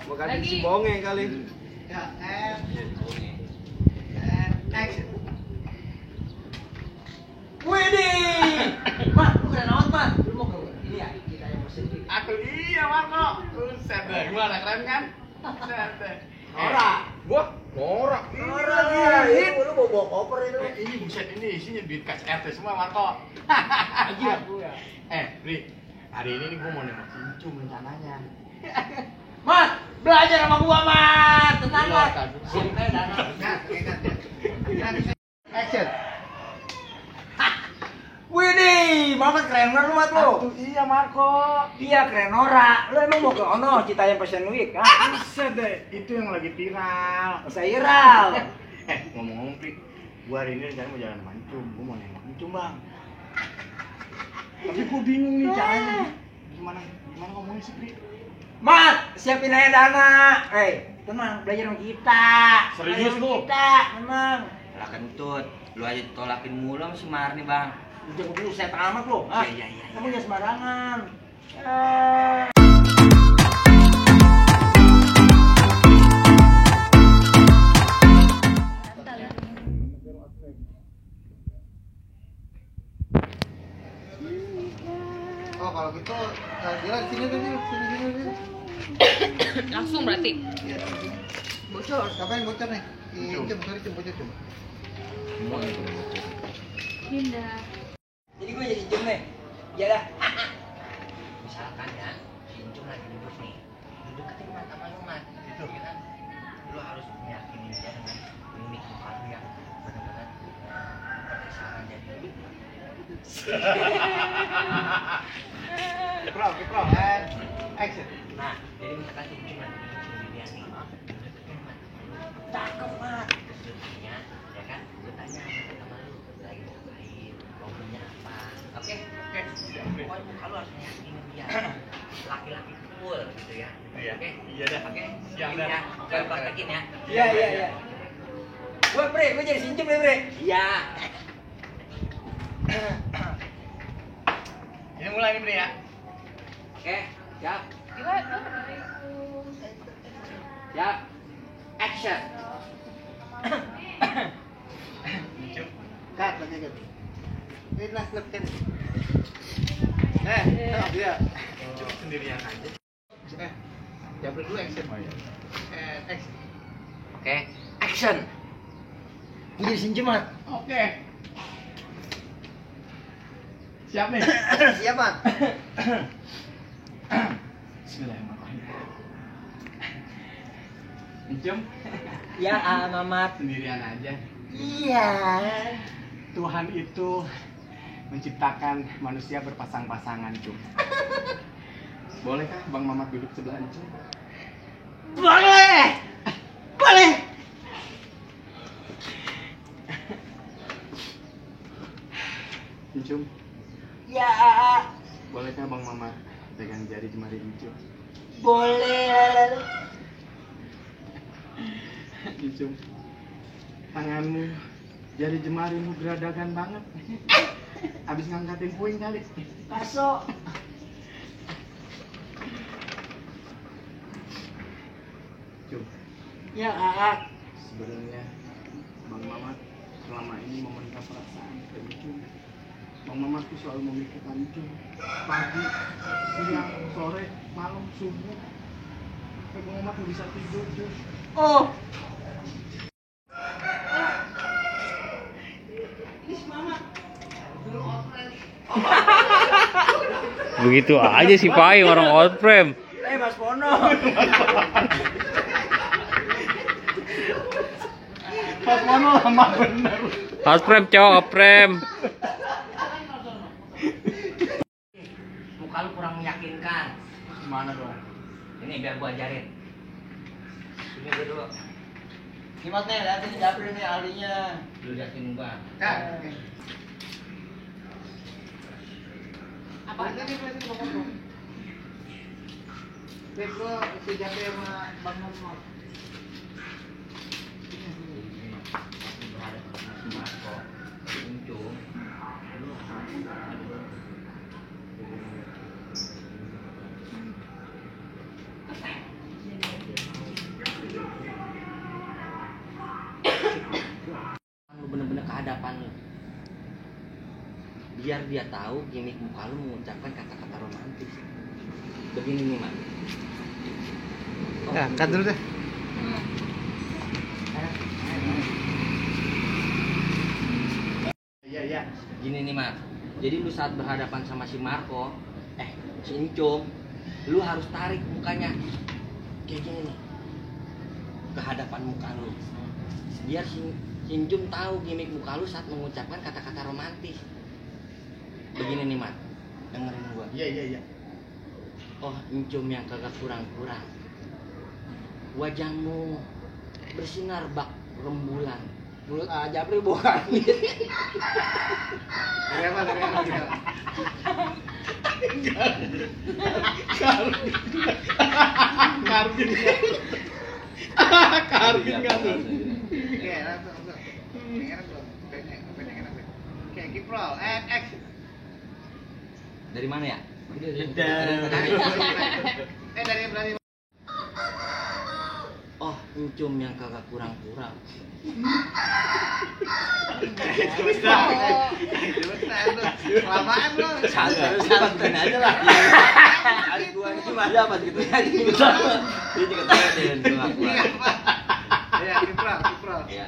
Bukan si bonge kali. Ya, action. Widih! Mat, lu keren banget, Mat. Lu mau ke ini ya? Kita yang pesen ini. Aku iya, Marco. Buset deh, gimana keren kan? Buset deh. Norak. Gua norak. Norak lagi. Lu bawa koper itu. Ini buset ini isinya duit kas RT semua, Marco. Aji aku ya. Ri, hari ini nih gua mau nembak cincung rencananya. Mat, belajar sama gua, Mat. Tenang, Iya, Mat. kan. Santai, Dana. Action. Widih, banget keren banget lu, Mat, lu. Iya, Marco. Dia keren norak. Lu emang mau ke ono Citayam Fashion Week, ha? Buset deh, itu yang lagi viral. Masa viral. Ngomong-ngomong, Pri, gua hari ini rencana mau jalan sama Encum. Gua mau nembak Encum, Bang. Tapi gua bingung nih caranya. Gimana ngomongnya sih, Pri? Mat, siapin aja Dana. Tenang, belajar sama kita. Serius Belajar sama lu? Kita, memang. Lah kentut, lu aja ditolakin mulu sama si Marni, Bang. Lu jago dulu, saya amat lu. Iya. Kamu jangan sembarangan. Oh, kalau gitu dia sini tadi, sini. Langsung berarti. Bocor. Siapa yang bocor nih? Cem, bocor. Semua itu. Dinda. Jadi gue jadi jom nih. Iya dah. Misalkan ya, si Incung lagi duduk nih. Lu deketin mata sama lu, Mat. Gitu, ya kan? Lu harus meyakinin dia dengan mimik muka lu yang benar-benar berdasarkan jadi lu. Keprol, action. Nah, jadi misalkan si Incung lagi duduk sendirian nih. Lu deketin mata lu. Cakep, Mat. Terus duduknya, ya kan? Lu tanya sama lu, lagi ngapain, hobinya apa. Oke? Pokoknya muka lu harus meyakinin dia. Laki-laki cool gitu ya. Iya. Oke? Iya dah. Oke? Siap Ini dah. ya, gue praktekin ya. Iya. Gue jadi sinjem nih, Bre. Iya. Ini mulai nih, Pri ya. Oke, siap. Gimana? Siap. Action. Encum. Cut lagi kan. Ini lah klip kan. Dia. Encum sendirian aja. Yang berdua action. Oh iya. Action. Oke, action. Gue jadi sinjem, Mat. Oke. Siap nih. Siap, Mat. Bismillahirrahmanirrahim. Encum Ya, Mamat. sendirian aja. Iya. Tuhan itu menciptakan manusia berpasang-pasangan, Cum. Bolehkah Bang Mamat duduk sebelah Encum? Boleh. Encum, Ya, bolehkah Bang Mamat pegang jari jemari Encum? boleh. Encum, tanganmu, jari jemarimu geradagan banget. Abis ngangkatin puing kali. Kaso. Cum, Ya, sebenarnya Bang Mamat selama ini memenuhi perasaan ke Encum. Bang Mamat tuh selalu memikirkan Encum. Pagi, siang, sore, malam, subuh. Sampai Bang Mamat nggak bisa tidur, Cum. Oh. Begitu aja sih Pai orang old frame. Mas Pono. Pas Mono lama bener. Old frame cowok frame. Muka lu kurang meyakinkan. Gimana dong? Ini biar gua ajarin. Ini gua dulu. Gimana nih? Lihat ini Japri nih ahlinya. Lu liatin gua. Cut. Apa? Klip lo si Japri sama Bang Mamat. Aku berada sama Marco, Encum. Lu biar dia tahu gimmick muka lu mengucapkan kata-kata romantis. Begini nih, Mat. Ya, cut dulu deh. Iya. Gini nih, Mat. Jadi lu saat berhadapan sama si Marco, si Incung, lu harus tarik mukanya kayak gini nih, ke hadapan muka lu. Biar si Incung tahu gimmick muka lu saat mengucapkan kata-kata romantis. Begini nih, Mat. Dengerin gua. Iya. Oh, Incung yang kagak kurang-kurang. Wajahmu bersinar bak rembulan. Mulut aja Pri bukan. Dari apa? Karbin nggak tuh? Iya, langsung. Enak dong. Pengen. Oke, Kiprol, action. Dari mana ya? Dari Oh, Incum yang kagak kurang-kurang. Kelamaan lo. Santai aja lah. Hari gua ini mah dapat gitu ya. Dia juga tahu deh yang kelakuan. Ya, Kiprol. Ya.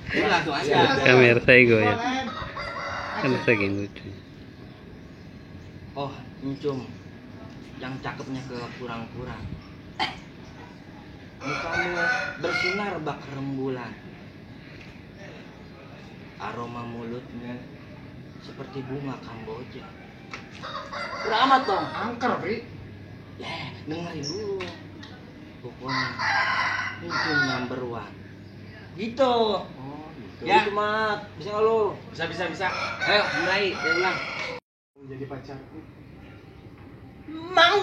Ini langsung aja. Kamera saya gue ya. Kan saking lucu. Oh, Incum yang cakepnya ke kurang-kurang. Mukamu bersinar bak rembulan. Aroma mulutmu seperti bunga Kamboja. Beramat dong. Angker, Pri. Dengerin dulu. Pokoknya Incum number one. Gitu. Oh, gitu. Ya, Mat. Bisa nggak lu? Bisa. Ayo, mulai. Saya ulang. Jadi pacarku. Mau.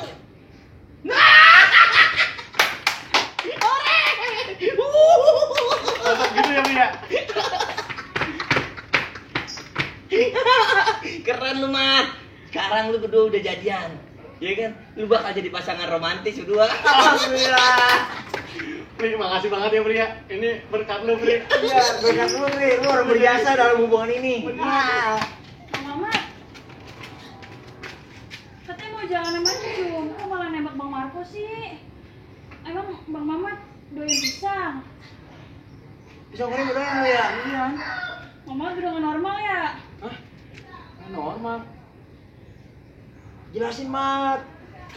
Gitu ya, Pri ya? Keren lu, Mat. Sekarang lu berdua udah jadian. Iya kan? Lu bakal jadi pasangan romantis berdua. Alhamdulillah. Pri, makasih banget ya, Pri ya. Ini berkat lu, Pri. Iya, berkat lu, Pri. Lu orang berjasa dalam hubungan ini. Mama, katanya mau jalan sama Incung, kok malah nembak Bang Marco sih? Emang Bang Mamat doyan pisang? Bisa goreng udah ya? Iya. Mama udah gak normal ya? Normal. Jelasin, Mat.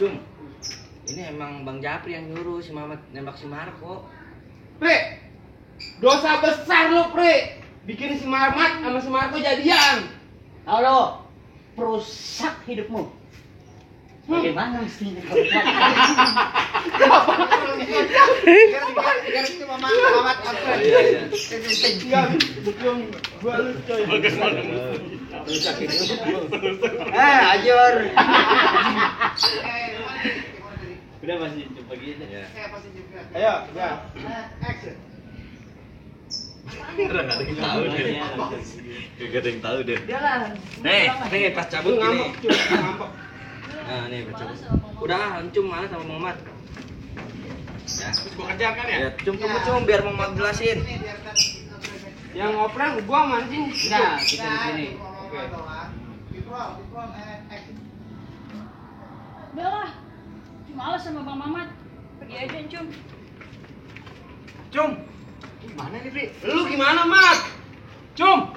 Cung, ini emang Bang Japri yang nyuruh si Mamat nembak si Marco. Pri, dosa besar lu, Pri. Bikin si Mamat sama si Marco jadian. Tahu lo, perusak hidupmu. Bagaimana mestinya kalau Biar itu Mamat Alfred. Enggak, bukan gua lu, coy. Ajur. Udah masih coba gini. Saya pasti juga. Ayo, udah. Action. Gak ada yang tahu deh. Gak ada yang tahu deh. Jalan. Nih pas cabut Lu ngambek, gini. cuy, ngambek. Nah, nih pas cabut. Udah, Encum mana sama Mamat. Ya, Terus gua kerjakan ya? ya cum biar Mamat jelasin. Ini biar Yang ngoprek gua mancing. Nah, kita di sini. Oke. Kiprol, action. Udah lah, cuma males sama Bang Mamat. Pergi aja Incung. Cum. Gimana nih, Pri? Lu gimana, Mat? Cum.